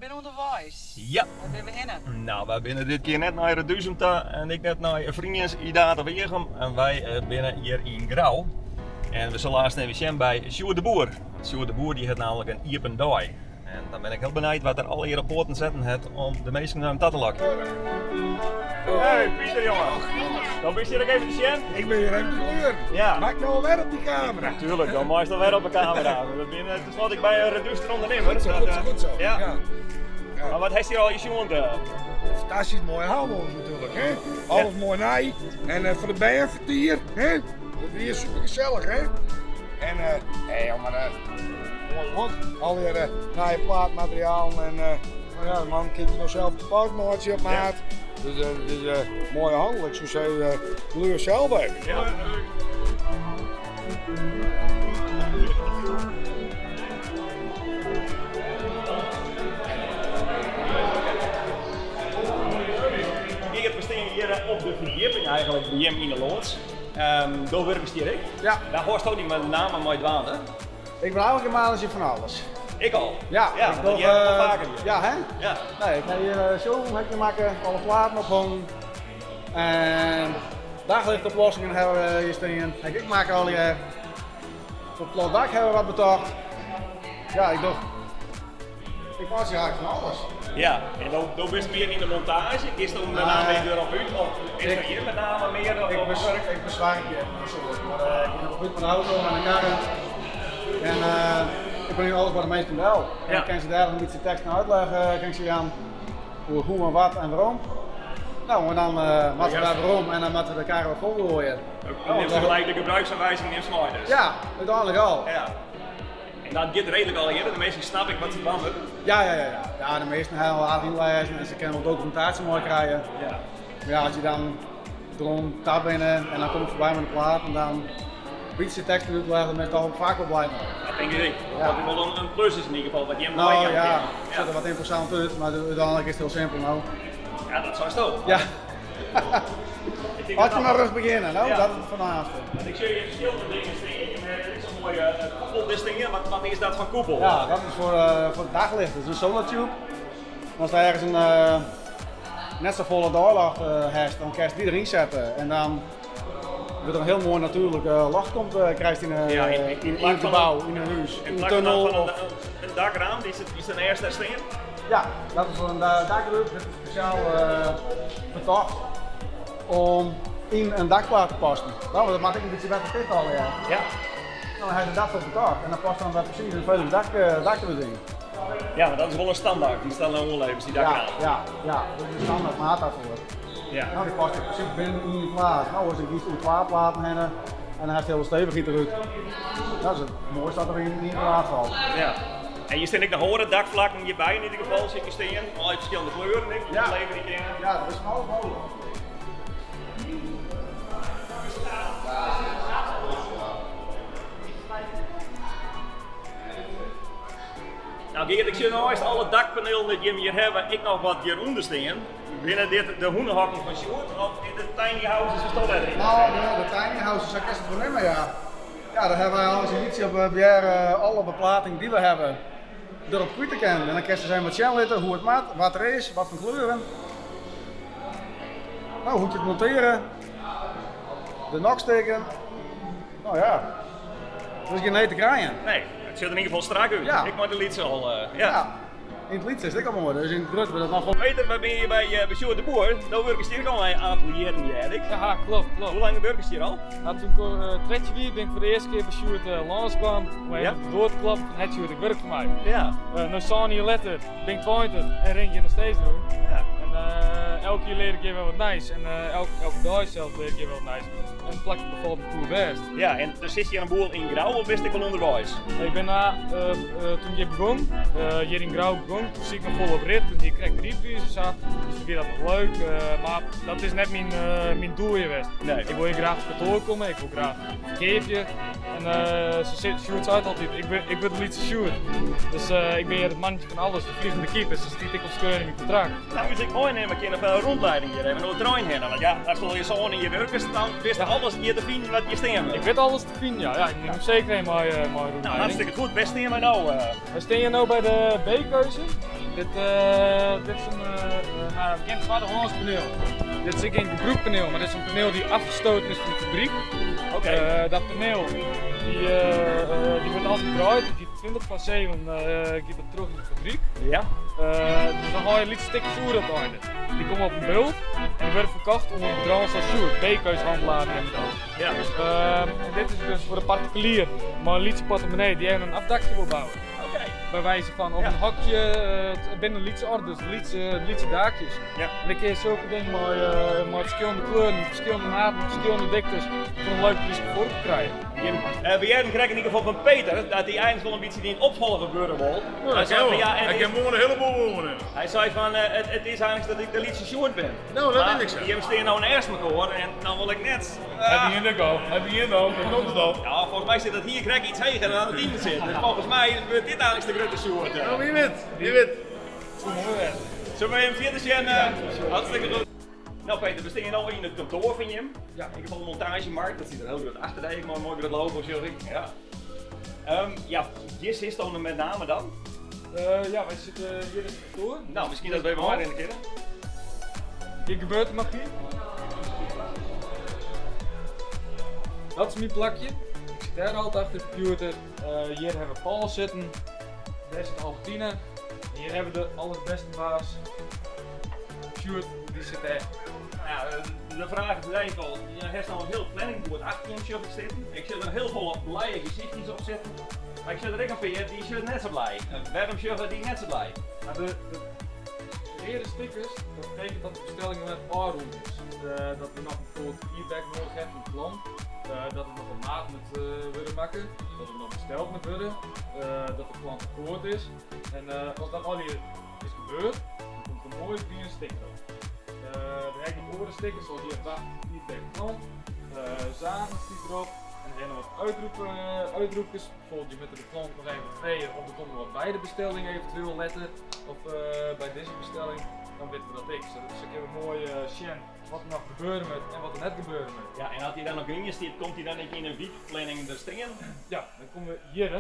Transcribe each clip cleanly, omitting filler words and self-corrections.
binne ûnderweis. Ja. Wêr binne we hinne? Nou, wy binne dit kear net nei Reduzum ta en ek net nei Friens, Idaard of Eagum. En wy eh, binne hjir yn Grou. En we sille aanst even sjen by Sjoerd de Boer. Want Sjoerd de Boer die hat namelijk in iepen dei. En dan bin ik hiel benijd wat er allegear op poaten setten hat om de minsken nei him ta te lokken. Hey Pieter jongen, dan bist hjir ek even te sjen. Ik bin hjir even te kleuren. Ja. Mag ik nou wer op die camera? Tuurlijk, dan meist al wer op de camera. We binne tenslotte ek by in Redúster ûndernimmer. Goed zo, goed zo, goed zo. Ja. Ja. Ja. Maar wat hast hjir al sjoen? Fantastisch mooi hannel natuurlijk, hè? Alles mooi nij. En eh, foar de bern fertier, hè? Dat wie super gesellich, hè? En eh, nee, maar eh, mooi guod. Allegear nije plaatmaterialen en no ja, de man kin it noch sels kapot meitsje op maat. Dus it is moaie hannel. Ik soe sizze, kleur sels even. Ja. Geert, we stean hjir op de ferdjipping eigentlik by jim yn de loads. Um, do wurkest hjir ek? Ja. Wêr hâldsto dy mei name mei dwaande? Ik ben eigenlijk een manager van alles. Ik al? Ja, ja ik doch, doch, uh, faker hjir. Ja, hè? Ja. Nee, ik ha hjir uh, showroom heb ik makke, alle platen ophongen. En daglichtoplossingen hebben we hier staan. Heb ik makke al hier. Op het plat dak hebben we wat betocht. Ja, ik doch. Ik meitsje eigenlijk fan alles. Ja, en do, do bist mear yn de montaazje, giest do met name ek derop út of is er hjir met name mear op Ik, wurk? Ik besoargje in soad, mar uh, ik bin op út mei de auto en de karren. En uh, ik bring alles by de minsken del. En dan kin se dêr in bytsje tekst en uitleg uh, kin se jaan oer hoe en wat en wêrom. Nou, en dan uh, moatte we wer werom en dan moatte we de karre wer folgoaie. Dan nimst gelijk de gebruiksaanwijzing nimst mei dus. Ja, úteinlik al. Ja. En dat giet reedlik allegearre, de measten snappe ek wat se dwaan moatte. Ja, ja, ja, ja. Ja, de measten hawwe al aardich ynlêzen en se kinne wol dokumintaasje mei krije. Ja. Mar ja, as je dan deroan ta binne en dan kom ik foarby mei de platen, dan in bytsje tekst en útleg, dan bin ik toch faak wol blij mei. Dat tink ik ek. Ja. Dat it wol in plus is yn ieder gefal wat jim Nou meijaan ja, kinne. it sjocht der wat ymposant út, mar úteinlik is it hiel simpel no. Ja, dat seisto. Ja. Ik tink As dat je mar ris begjinne, no, Ja. dat is it foarnaamste. Want ik sjoch hjir ferskillende dingen stean. Je hawwe ek sa'n moaie koepel stean. Wat, wat is dat foar koepel? Ja, dat is foar, uh, foar it daglicht. Dat is in solartube. As der ergens in uh, net sa folle deiljocht uh, hast, dan kinst dy deryn sette. En dan wurdt der in hiel moai natuerlik uh, ljocht komt, uh, krijst yn, Ja, in, yn, yn plak it fan gebou, yn in hûs, In yn in plak fan tunnel. in, Of, in dakraam, dy't se neist dêr stean. ja, dat is foar in dakrút. Dit is spesjaal uh, betocht om yn in dakplaat te passen. Nou, dat moat ek in bytsje wetterticht allegear. Ja. Nou, dan ha se dat foar betocht en dan past dan wer presys in feilich dak, uh, dak deryn. Ja, maar dat is wol in standaard, dy staan oanlevers, dy Ja, dakraam. ja, ja, dat is de standaard maat daarvoor. Ja. Nou, die past er presys binnen yn die plaat. Nou, as ik giest oer twa platen hinne en dan hast hiele stevichheid derút. Dat is it moaiste dat der yn ien plaat falt. Ja. En hjir stean ek noch oare dakflakken hjirby yn ieder gefal, sil ik stean. Allegear ferskillende kleuren ek, dy't Ja. je leverje kinne. Ja, der is fan alles mooglik. Nou Geert, ik sjoch neist alle dakpanelen dy't jim hjir hawwe ek noch wat hjirûnder stean. Binne dit de hûnehokken fan Sjoerd of de tiny houses is toch letter? Nou, de, de tiny houses, sa kinst it wol neame, ja. Ja, daar hawwe wy alles in bytsje op probearre alle beplating dy't we hawwe derop kwyt te kinnen. En dan kinst dus even wat sjen litte hoe it moat, wat der is, wat foar kleuren. Nou, hoe je it montearje, de nokstikken. Nou ja, der is gjin need te krijen. Nee, it sjocht der yn ieder gefal strak út. Ja. Ek mei de lytse al. eh, ja. Ja. Yn it lyts is it ek al moai, dus yn it grut wurdt it noch folle. Peter, wy binne hjir by, uh, by Sjoerd de Boer. Do wurkest hjir al in oantal jierren, hear ik. Ja, klopt, klopt. Hoe lang wurkest hjir al? Nou, toen ik uh, 13 wie, bin ik foar de earste kear by Sjoerd uh, lâns kaam om even Ja. op de doar te kloppen fan hat Sjoerd ek wurk foar my. Ja. Uh, no sân jier letter bin ik 20 en rin ik hjir noch steeds rûn. Ja. En uh, elke jier lear ik hjir wer wat nijs en uh, elke, elke dei sels lear ik hjir wer wat nijs. En it plak befalt my poerbêst. Ja, en der sit hjir in boel yn Grou of bist ek al ûnderweis? Ik bin uh, uh, toen ik hjir begûn, uh, hjir yn Grou begûn, toen siet ik noch fol op rit, toen hie ik krekt rydbewiis en sa, dus toen wie dat noch leuk, uh, mar dat is net myn, uh, myn doel hjir west. Nee. Ik wol hjir graach op kantoar komme, ik wol graach ferkeapje. En se Sjoerd seit altyd, ik bin, ik wurd de lytse Sjoerd. Dus ik bin hjir it mannetje fan alles, de vliegende kip. Dus dat stiet ek opskreaun yn myn kontrakt. Nou, dus ik meinimme kinne foar in rûnlieding hjir even oer de trein hinne. Want ja, as al je sân yn je wurkest, dan witst alles hjir te finen wat hjir stean wurdt. Ik wit alles te finen, ja. Ja, ik nim seker even mei, mei rûnlieding. Nou, hartstikke goed. Wêr stean wy no? Wy stean hjir no by de B-keuze. Dit, dit is in, nou, gjin twaddehâns paneel. Dit is ek gjin gebrûkt paneel, mar dit is in paneel dy't afgestoten is fan de fabryk. Oké. Dat paneel die, die wurdt altyd draaid. Die giet 20 foar 7 giet dat troch yn de fabryk. Ja. Dus dan hâld je lytse stikjes oer op it einde. Die komme op in bult en die wurde ferkocht oan bedriuwen sa as Sjoerd, B-keushandelaar neame we dat. Ja. En dit is dus foar de partikulier mei in lytse portemonnee dy't even in afdakje wol bouwe. Oké. By wijze fan, of Ja. in hokje, it binne lytse orders, lytse, lytse daakjes. Ja. En dan kinne je zulke dingen mei ferskillende kleuren, ferskillende maten, ferskillende diktes foar in leuk pryske foar krije. We hearden krekt yn ieder gefal fan Peter dat hy eins wol in bytsje dyn opfolger wurde wol. Hy sei fan, ja, Hy it kin is, moarn in hele boel oernimme. hy sei fan, it is eins dat ik de lytse Sjoerd bin. Nou, dat Mar is ek sa. Jim stean no neist mekoar en dan wol ik net. Hy begjint ek al, hy begjint al, dan komt it al. Ja, folgens my sit dat hier krekt iets heger dan dat dyn sit. Dus folgens my wurdt dit eins de grutte Sjoerd. Nou, wie wit, wie wit. Soe moai wêze. Sille we even fierder sjen? Hartstikke goed. Nou Peter, we stean no yn it kantoar fan jim. Ja. Ik heb al een montagemarkt, dat ziet er heel goed achter de mooi, mooi groot logo, zie ik. Ja. Ja, Jis is dan met name dan? Ja, wy sitte hjir yn it kantoar. Nou, miskien dat we even meirinne kinne. Hjir gebeurt de magy. Dat is myn plakje. Ik sit dêr altyd achter de computer. Hjir hawwe we Paul sitten. Dêr sit Albertine. En hjir hawwe we de allerbêste baas, Sjoerd, dy sit dêr. Ja, de vraag is eigenlijk al, je hebt al een heel planningboerd achter je sjoch ik sitten. Ik sil der hiel folle blije gesichtjes op sitten. Mar ik sjoch der ek in pear, dy sjogge net sa blij. En wêrom sjogge dy net sa blij? Nou, de reade stickers, dat betekent dat de bestelling nog net ôfrûn is. Dat we noch bijvoorbeeld feedback nedich hawwe fan de klant. Dat der noch in maat moat wurde makke, dat der noch besteld moat wurde, dat de klant akkoard is. En as dat allegear is gebeurd, dan komt der in moaie griene sticker op. Der hawwe ek noch oare stickers, zoals hjir wacht feedback klant, zagen stiet derop. En der binne noch wat uitroepkes, bijvoorbeeld je moet de klant noch even freegje of der komt noch wat by de bestelling eventueel letter, of by dizze bestelling, dan witte we dat ek. Sa kinne we moai sjen wat der noch gebeure moat en wat der net gebeure moat. Ja, en as dy dan noch grien stiet, komt dy dan ek yn in wykplanning der stean? Ja, dan komme we hjir.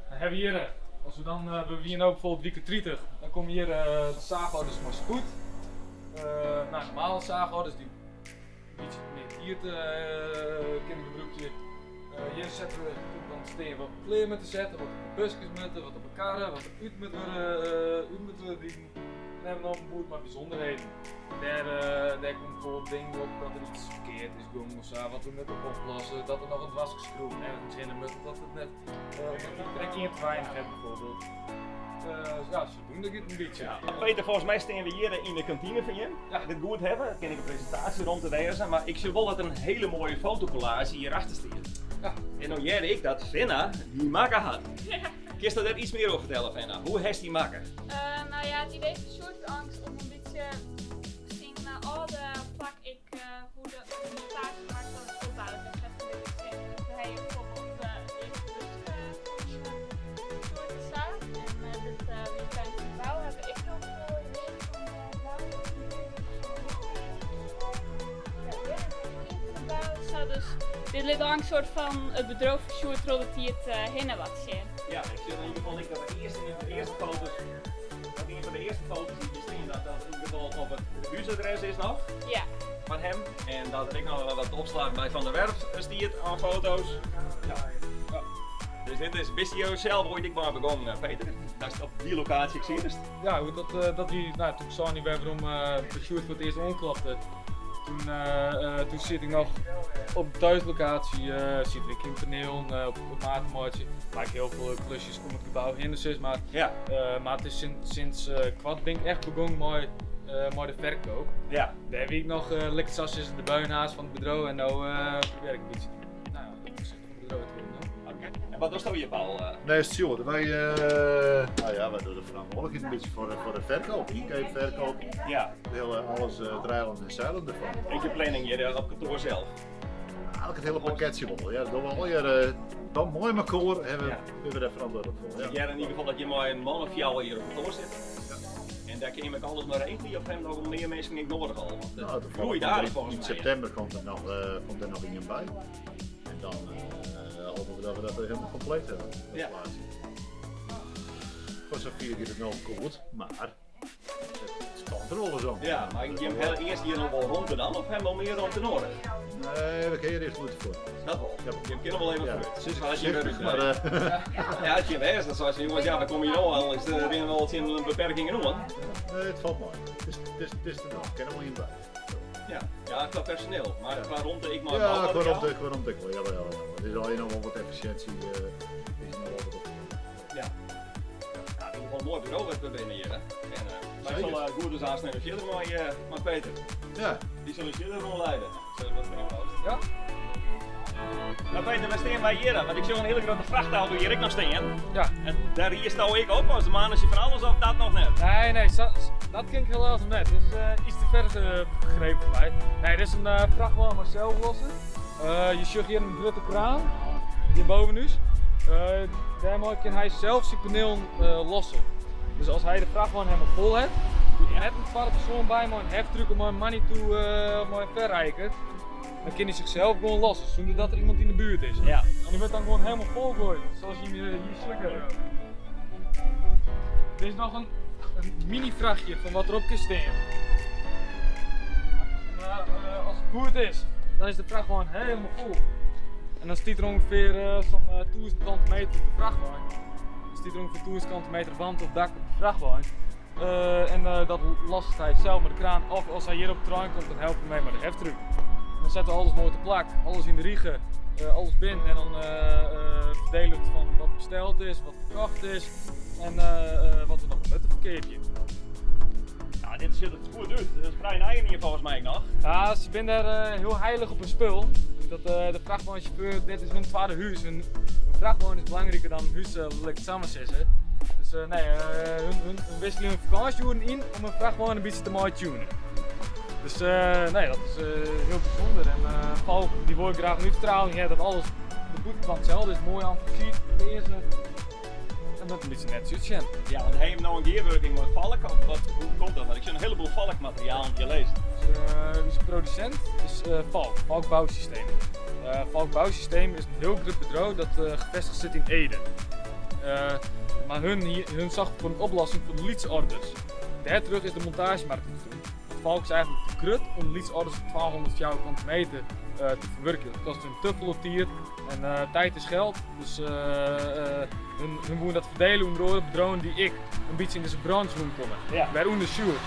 Dan hawwe we hjir, as we dan, we wiene no bijvoorbeeld wike 30, dan komme hjir de zaagorders mei spoed. Nou, normale zaagorders dy't in bytsje mear tiid kinne gebrûkje. Hjir sette we dan stean wat we klear moatte sette, wat op de buskes moatte, wat op de karre, wat der út moat wurde, út moat wurde riden. Dan hawwe we noch in boerd mei bysûnderheden. Dêr komt bijvoorbeeld dingen op dat der iets ferkeard is gong of sa, wat we moatte oplosse, dat der noch in dwarskskroef ergens hinne moat, dat it net, omdat we krekt ien te weinich hawwe bijvoorbeeld. Ja, sadoende giet it in bytsje. Ja. Peter, folgens my stean we hjir yn de kantine fan jim. Ja. Dit goed hawwe, dat kin ek in presintaasjeromte wêze, mar ik sjoch wol dat der in hiele moaie fotokollaazje hierachter stiet. Ja. En no hearde ik dat Fenna dy makke hat. Ja. Kinst dêr iets mear oer fertelle, Fenna? Hoe hast dy makke? Nou ja, it idee fan Sjoerd eins om in bytsje syn âlde plak ek hoe de montaazjemarkt dat is opboud. Dat hat in bytsje sin. Dus we hawwe bijvoorbeeld it earste buske fan Sjoerd sa. En dit wie tijdens de bou hawwe we ek hiel folle leard fan de bou. Ja, dit is ien fan de bou. Sa, dus dit lit eins soart fan it bedriuw fan Sjoerd troch de tiid hinne wat sjen. Ja, ik sjoch yn ieder gefal ek dat de earste, ien fan de earste foto's, dat ien fan de earste foto's dy't hjir stean, dat dat yn ieder gefal op it húsadres is noch. Ja. Fan him. En dat der ek noch wat opslach by Van der Werf stiet oan foto's. Ja. Ja. Dus dit is, bist jo sels oait ek mei begûn, Peter? Datst op dy lokaasje ek sietest? Ja, hoe dat, dat wie, nou, toen sei wy werom by Sjoerd foar it earst oanklapte. Toen, toen siet ik noch op de thuislocatie, siet ik yn paneel op maat te meitsjen. Mar ik hiel folle klusjes om it gebou hinne, sis mar. Ja. Mar it is sinds koart bin ik echt begûn mei de ferkeap. Ja. Dêr wie ik noch lekker sa sizze de beunhaas fan it bedriuw en no probearje ik in bytsje, nou, it gesicht fan it bedriuw te wurden. No. Oké. En wat dochsto hjir, Paul? Nee, Sjoerd, wy, nou ja, wy dogge de ferantwurdlikheid in bytsje foar de ferkeap, ynkeap, ferkeap. Ja. De hiele alles it reilen en seilen derfan. Ek de planning hjir op kantoar sels? Eigenlijk het hele pakketje wol. Ja, dat dogge we allegear dan mei mekoar hawwe Ja. binne we dêr ferantwurdlik foar. Ik Ja. hear yn ieder gefal dat jim mei in man of fjouwer hjir op kantoar sitte. En dêr kinne jim ek alles mei regelje of hawwe noch mear minsken ek noadich al? Want Nou, it groeit aardich folgens Yn my. septimber komt der noch ien by. En dan hoopje we dat we dat wer hielendal kompleet hawwe. Dat Ja. plaatsje. Foar safier giet it no goed, mar it spant der wolris om. Ja, mar jim hawwe earst hjir noch wol romte dan of hawwe wol mear romte noadich? Nee, we kinne hjir earst wol út fuort. Dat wol. Ja. Jim kinne wol even Ja, foarút. sis ik As jim foarsichtich, wer mar Ja, as jim wêze, dan seist jonges, ja, we komme hjir no al, is rinne we al tsjin beperkingen oan. Nee, it falt mei. It is te dwaan. Kin der wol ien by. Ja, ja, kwa personeel, mar Ja. kwa romte ek mei Ja, kwa boumateriaal. romte, kwa romte ek wol. Jawel, jawel, jawel. Der is al noch wol wat effisjinsje, is noch wol wat op. Ja. Ja, in ieder geval een mooi bureau wat we binnen hier. Hè. En wij Zeker. zullen goed eens aansnijden verder met Peter. Ja. Die zullen verder rondleiden. Zullen we wat meer Ja. Nou Peter, we staan bij hier, want ik zie een hele grote vrachtauto hier ik nog staan. Ja. En daar hier sta ik op als de man is je verhaal of dat nog net? Nee, nee, dat ken ik helaas nog net. Dit is iets te ver gegrepen voor mij. Nee, dit is een vrachtwagen maar zelf lossen. Je ziet hier een grote kraan, hier boven u. Daarmee kan hij zelf zijn paneel lossen. Dus als hij de vrachtwagen helemaal vol heeft, doet hij net een tweede persoon bij, maar een heftruck om een money toe maar verrijken. Dan kan hij zichzelf gewoon lossen, zonder dat er iemand in de buurt is. Ja. En die wordt dan gewoon helemaal volgegooid, zoals je hem hier slikken. Dit is nog een mini vrachtje van wat erop kan staan. Maar als het goed is, dan is de vrachtwagen helemaal vol. En dan staat er ongeveer zo'n 1000 kante meter op de vrachtwagen. Dan staat er ongeveer 1000 kante meter wand of dak op de vrachtwagen. En dat last hij zelf met de kraan. Of als hij hier op de trein komt, dan helpt hij mee met de heftruck. En dan zetten we alles mooi te plak, alles in de riegen, alles binnen. En dan verdelen we het van wat besteld is, wat verkocht is en wat we nog moeten verkeerd. Ja, dit ziet er goed uit. Dat is vrij eigen hier volgens mij nog. Ja, ze zijn daar heel heilig op hun spul. Dat de vrachtwagenchauffeur, dit is hun tweede huis. Hun vrachtwagen is belangrijker dan huis, laat ik het samen zeggen. Dus nee, hun wisselen hun vakantieuren in om hun vrachtwagen een beetje te mooi tunen. Dus nee, dat is heel bijzonder. En Paul, die wil ik graag een uitstraling hebben dat alles de boetenkant hetzelfde is. Mooi antiziet, pezen. En dat een beetje net zoiets zijn. Ja, want hij heeft nou een gearworking met Valk. Of wat, hoe komt dat? Want ik zie een heleboel Valk-materiaal die je leest. Dus wie is de producent? Is Valk, Valk Bouwsysteem. Valk Bouwsysteem is een heel groot bedrijf dat gevestigd zit in Ede. Maar hun zag voor een oplossing voor de leadsorders. Daar terug is de montagemarkt te doen. Want Valk is eigenlijk te groot om leadsorders van 1200 vierkante meter te verwerken. Dat kost hun te veel tijd en tijd is geld. Dus hun moeten dat verdelen onder andere bedrijven die ik een beetje in deze branche moet komen. Waaronder Sjoerd.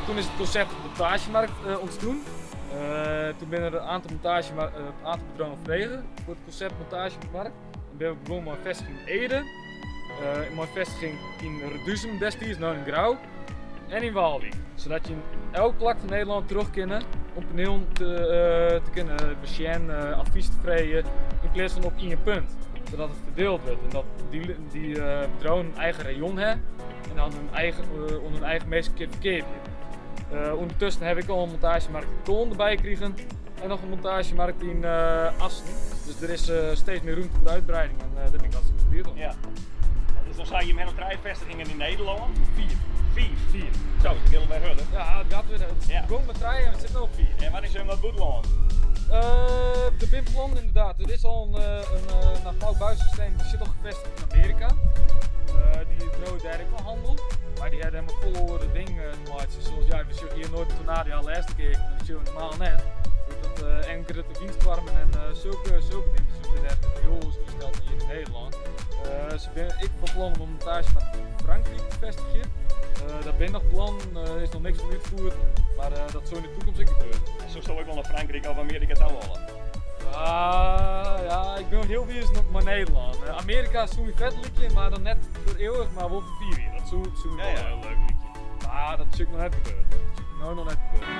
Toen is het concept op de montagemarkt ontstaan. Toen ben er een aantal een aantal bedrijven vregen voor het concept montagemarkt. En ben ik begonnen met een vestiging in Ede, mijn vestiging in Reduzum destijds, nu in Grou, en in Waalwijk. Zodat je in elk plak van Nederland terug kunnen om paneel te kunnen beschermen, advies te vregen, in plaats van op één punt. Zodat het verdeeld wordt en dat die bedrijven een eigen rayon hebben en dan onder hun eigen meeste keer verkeerd. Ondertussen heb ik al een montagemarkt in Toon erbij gekregen en nog een montagemarkt in Assen. Dus er is steeds meer ruimte voor uitbreiding en daar ben ik hartstikke blij om. Ja. Dus dan zou je met nog 3 vestigingen in Nederland? 4. 4? 4. Zo, dat wil bij Hudden. Ja, het gaat weer. Het begon met 3 en we zitten op 4. En wanneer zijn we naar het buitenland? De BIM-plan inderdaad. Er is al een Valk Bouwsysteem, die zit al gevestigd in Amerika. Die brood daar ook wel handel. Maar die hebben helemaal volle dingen te maken. Zoals ja, we zullen hier nooit een tornado, ja, de laatste keer, maar dat zien we normaal net. Dat enkele de winstwarmen en zulke dingen. Dus we hebben het heel anders ingesteld dan hier in Nederland. Ze ben, ik van plan om een montage met Frankrijk te vestigen. Daar ben nog plan, is nog niks van uitgevoerd, maar dat zou in de toekomst ook gebeuren. En zo zou ik wel naar Frankrijk of Amerika toe willen. Ah, ja, ik ben heel wie nog maar Nederland. Amerika is zo'n vet liedje, maar dan net voor eeuwig, maar wel voor 4 jaar. Dat zou wel een heel leuk liedje. Maar dat zou ik nog net gebeuren. Dat zou ik nou nog net gebeuren.